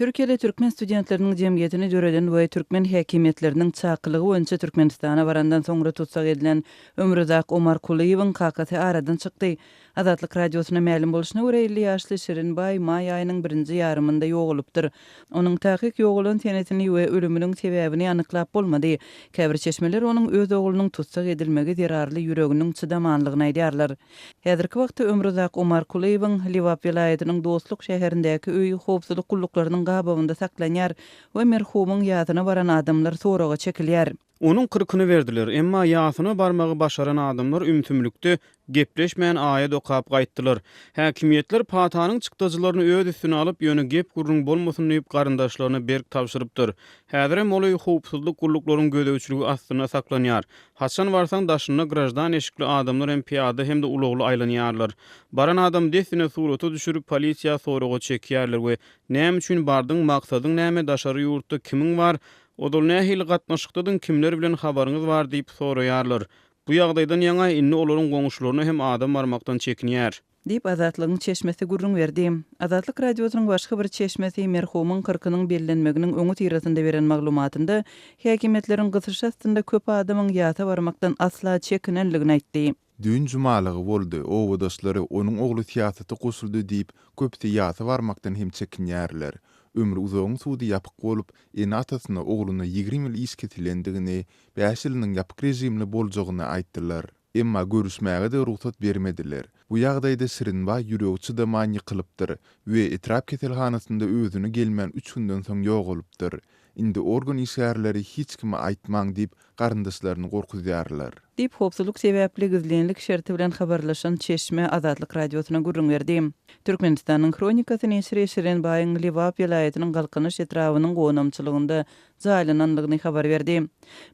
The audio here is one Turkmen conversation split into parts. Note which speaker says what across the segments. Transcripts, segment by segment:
Speaker 1: Türkiýede türkmen studentleriniň jemgyýetini döreden we türkmen häkimiýetleriniň çakylygy boýunça Türkmenistana barandan soňra tussag edilen Ömruzak Omarkulyýewiň kakasy aradan çykdy. Azatlyk Radiosyna mälim bolşuna görä, 50 ýaşly Şirinbaý maý aýynyň birinji ýarymynda ýogalypdyr. Onuň takyk ýogalan senesini we ölüminiň sebäbini anyklap bolmady. Käbir çeşmeler onuň öz oglunyň tussag edilmegi zerarly ýüreginiň çydamanlygyny aýdýarlar. Häzirki wagtda Ömruzak Omarkulyýewiň Lebap welaýatynyň Dostluk şäherindäki öýi howpsuzlyk gulluklarynyň gabawynda saklanýar we merhumyň ýasyna baran adamlar soraga çekilýär.
Speaker 2: Onuň kyrkyny berdiler, emma ýasyna barmagy başaran adamlar ümsümlikde, gepleşmän aýat okap gaýtdylar. Häkimiýetler patanyň çykdajylaryny öz üstüne alyp, ýöne gep-gürrüň bolmasyn diýip garyndaşlaryna berk tabşyrypdyr. Häzirem ol öý howpsuzlyk gulluklaryň gözegçiligi astynda saklanýar. Haçan barsaň daşynda graždan eşikli adamlar hem pyýada hem-de ulagly aýlanýarlar. Baran adamy dessine surata düşürip, polisiýa soraga çekýärler we Näme üçin bardyň, maksadyň näme, daşary ýurtda kimiň bar, ozal nähili gatnaşykdadyň, kimler bilen habaryňyz bar diýip soraýarlar. Bu ýagdaýdan ýaňa indi olaryň goňşularyna hem adam barmakdan çekinýär.
Speaker 1: Diýip, Azatlygyň çeşmesi gürrüň berdi. Azatlyk Radiosynyň başga bir çeşmesi merhumyň kyrkynyň bellenmeginiň öňüsyrasynda beren maglumatynda häkimiýetleriň gysyşy astynda köp adamyň ýasa barmakdan asla çekinenligini aýtdy.
Speaker 3: Düýn jumalygy boldy, obadaşlary onuň ogly syýasata goşuldy diýip, köpüsi ýasa barmakdan hem çekinýärler. Ömri uzagyň sudy ýapyk bolup, ene-atasyna ogluna 20 ýyl iş kesilendigini, bäş ýylynyň ýapyk režimli boljagyny aýtdylar. Emma görüşmäge-de rugsat bermediler. Bu ýagdaýda Şirinbaý ýüregi çydaman ýykylypdyr we etrap keselhanasynda özüne gelmän üç günden soň ýogalypdyr. Indi organ işgärleri hiç kime aýtmaň diýip, garyndaşlaryny gorkuzýarlar.
Speaker 1: Diýip, howpsuzlyk sebäpli gizlinlik şerti bilen habarlaşan çeşme Azatlyk Radiosyna gürrüň berdi. Türkmenistanyň Hronikasy neşiri Şirinbaýyň Lebap welaýatynyň Galkynyş etrabynyň gonamçylygynda jaýlanandygyny habar berdi.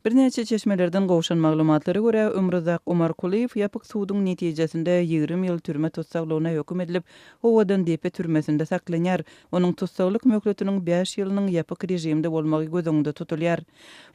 Speaker 1: Birnäçe çeşmelerden gowşan maglumatlara görä, Ömruzak Omarkulyýew ýapyk suduň netijesinde 20 ýyl türme tussaglygyna höküm edilip, Owadandepe türmesinde saklanýar. Onuň tussaglyk möhletiniň bäş ýylynyň ýapyk režimde bolmagy göz öňünde tutulýar.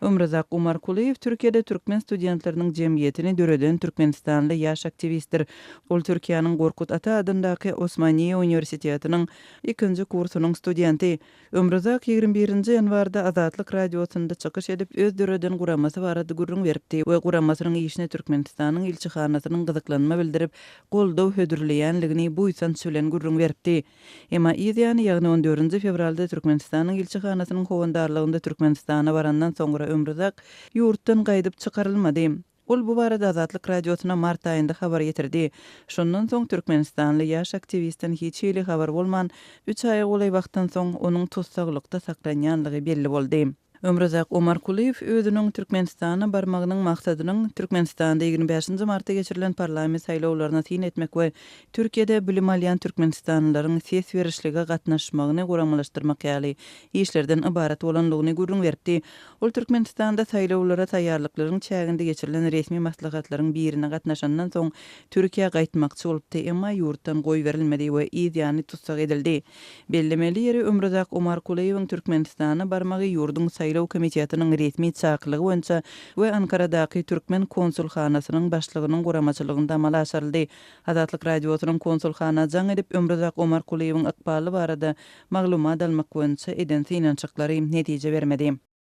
Speaker 1: Ömruzak Umarkulyýew Türkiýede türkmen studentleriniň jemgyýetini döreden türkmenistanly ýaş aktiwistdir. Ol Türkiýäniň Gorkut Ata adyndaky Osmaniýe uniwersitetiniň ikinji kursunyň studenti. Ömruzak 21 nji ýanwarda Azatlyk Radiosynda çykyş edip, öz döreden guramasy barada gürrüň beripdi we guramasynyň işine Türkmenistanyň ilçihanasynyň gyzyklanma bildirip, goldaw hödürleýänligini buýsanç bilen gürrüň beripdi. Emma yz ýany, ýagny on dördünji fewralda Türkmenistanyň ilçihanasynyň howandarlygynda Türkmenistana barandan soňra Ömruzak ýurtdan gaýdyp çykarylmady. Ol bu barada Azatlyk Radiosyna mart aýynda habar ýetirdi. Şondan soň türkmenistanly ýaş aktiwistden hiç hili habar bolman, üç aýa golaý wagtdan soň onuň tussaglykda saklanýanlygy belli boldy. Ömruzak Omarkulyýew özüniň Türkmenistana barmagynyň maksadynyň Türkmenistanda 25 nji martda geçirilen parlament saýlawlaryna syn etmek we Türkiýede bilim alýan türkmenistanlylaryň ses berişlige gatnaşmagyny guramalaşdyrmak ýaly işlerden ybarat bolandygyny gürrüň beripdi. Ol Türkmenistanda saýlawlara taýýarlyklaryň çäginde geçirilen resmi maslahatlaryň birine gatnaşandan soň Türkiýä gaýtmakçy bolupdy, emma ýurtdan goýberilmedi we yz ýany tussag edildi. Bellemeli ýeri, Ömruzak Omarkulyýewiň Türkmenistana barmagy ýurduň saýlaw komitetiniň resmi çakylygy boýunça we Ankaradaky türkmen konsulhanasynyň başlygynyň guramaçylygynda amala aşyryldy. Azatlyk Radiosynyň konsulhana jaň edip, Ömruzak Omarkulyýewiň ykbaly barada maglumat almak boýunça eden synanyşyklary netije bermedi.